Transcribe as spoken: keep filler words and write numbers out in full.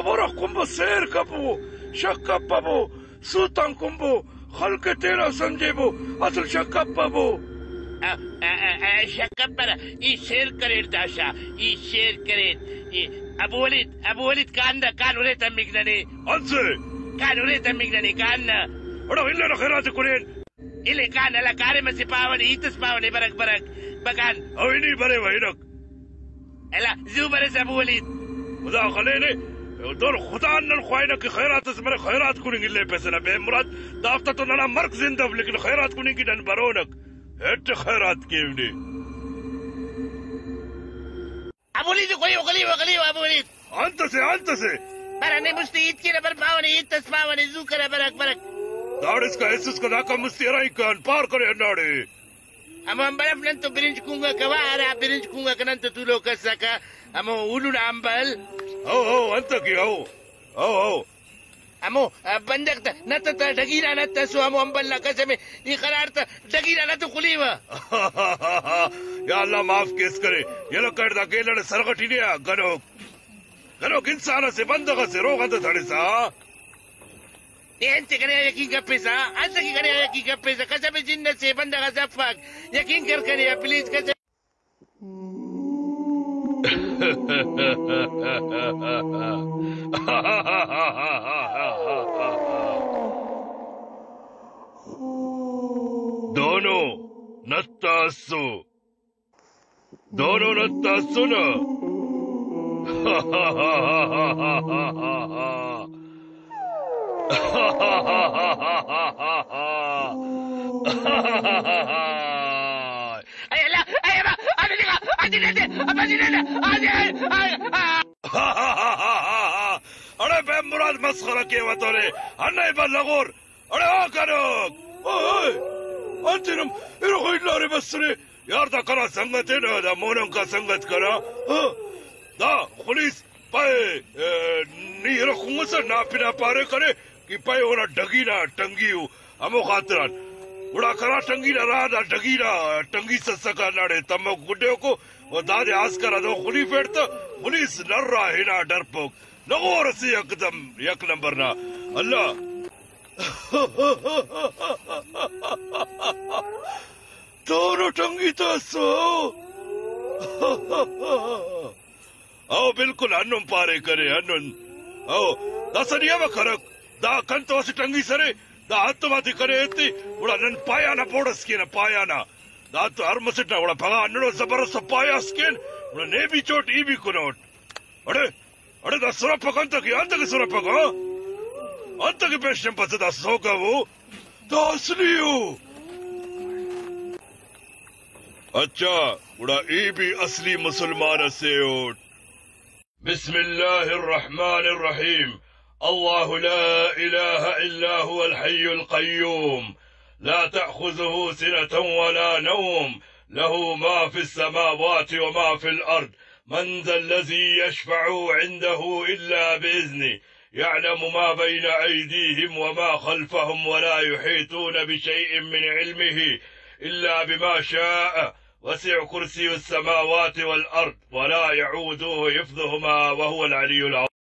ورخ کمبو سیر کپبو، شک کپبو، سوتان کمبو، خلق تینا سمجھیبو، اصل شک کپبو۔ ا-، ا-، ا-، ا-، شک کپرہ، ای سیر کریر داشا، ای سیر کریر۔ ای ابو ولید، ابو ولید کان نہ، کان ارے تمک ننے۔ انت سے؟ کان ارے تمک ننے، کان نہ۔ اڑا الا نا خیرات کنین۔ الے کان، الا کاریم اسے پاونے، ہیت اس پاونے، برک، برک، بکان۔ او ای نی برے و ہنک۔ الا زو برس ابو ولید۔ خدا خلینے، دور خدا نن خواہنہ کہ خیرات اس مرے، خیرات کننگ الے پیسہ نا بے مراد، دافتا تو ننا مرک زندہ اف، لیکن خیرات کننگ کہ نن برونک۔ ہٹ خیرات کیو نے۔ ابو ولید، غلی، غلی، غلی، ابو ولید۔ انت سے، انت سے؟ بر، نے مستی ہیت کینہ، بر پاونے، ہیت اس پاونے، زو کرے، برک، برک۔ داڑسکا، ایسسکا، داکا مستی ہرا ہی کان، پار کرے ہنداڑے۔ ہمو امبل اف نن تو برنج کنگکہ وا، ہرا برنج کنگکہ نن تو تولوک اسکہ، ہمو الو نا امبل۔ ہو، ہو، انتکہ، ہو۔ ہو، ہو۔ ہمو، آ، بندغ تہ نت تہ ڈگی نا نت اسو، ہمو امبل نا قسم ءِ، ای قرار تہ ڈگی نا نت خلیوہ۔ یا اللہ معاف کیس کرے، یلہ کر دا گیلڑ سرغٹی نے آ گنوک۔ گنوک انسان اسے، بندغ اسے، روغ انت تڑسا۔ اے انت کنے آ یقین کپیسہ، انت کہ کنے آ یقین کپیسہ، قسم جن اسے، بندغ اسے افک۔ یقین کر کنے آ پلیز قسم۔ دونو نت اسو۔ دونو نت اسنہ۔ اے اللہ، اے ابا، آ دے دیکھا، آ دے دے، آ دے دے، آ دے، آ دے، آ دے۔ اڑے بے مراد مسخرہ کیوہ تو نے، ہنہ با لغور۔ اڑے آ کنوک، اوئے، انت نم، ایرو خو الا رے بسرے۔ یار دا کنا سنگت ءِ نا، دا موننکا سنگت کنا۔ ہاں، دا خلیس پائے، اے، نی ارا کنگسہ نا پنا پارے کرے کہ پائے اونا ڈگی نا ٹنگی ءُ، ہمو خاطران۔ گڑا کنا ٹنگی نا راہ دا ڈگی نا ٹنگی سسکا ہنداڑے تموک گڈیوکو و دادے آسکا ہرا دہن خلیفیٹ تہ خلیس نرا ہنا ڈرپوک۔ لغور اسے یکدم یک نمبر نا۔ اللہ۔ دونو ٹنگی تا اسو۔ او بالکل ہندن پارے کرے، ہندن۔ او داسہ نی امر کرک، دا کنتو اسہ ٹنگی سرے، دا ہتم آتے کرے ایتے، گڑا نن پایا نا بوڑ اس کینہ، پایا نا۔ دا تو ہر مسٹ نا گڑا پگہ ہندنو زبر اس پایا اس کین، گڑا نے بھی چوٹ، ای بھی کنوٹ۔ اڑے، اڑے دا سرپک انت کہ، انت کہ سرپک، ہاں؟ انت کہ پیش تمپسہ دا سوگو؟ دا اصلی ءُ۔ اچھا، گڑا ای بھی اصلی مسلمان اسے اٹ۔ بسم الله الرحمن الرحيم. الله لا إله إلا هو الحي القيوم. لا تأخذه سنة ولا نوم. له ما في السماوات وما في الأرض. من ذا الذي يشفع عنده إلا بإذنه. يعلم ما بين أيديهم وما خلفهم ولا يحيطون بشيء من علمه إلا بما شاء. وسع كرسيه السماوات والأرض ولا يعوده حفظهما وهو العلي العظيم.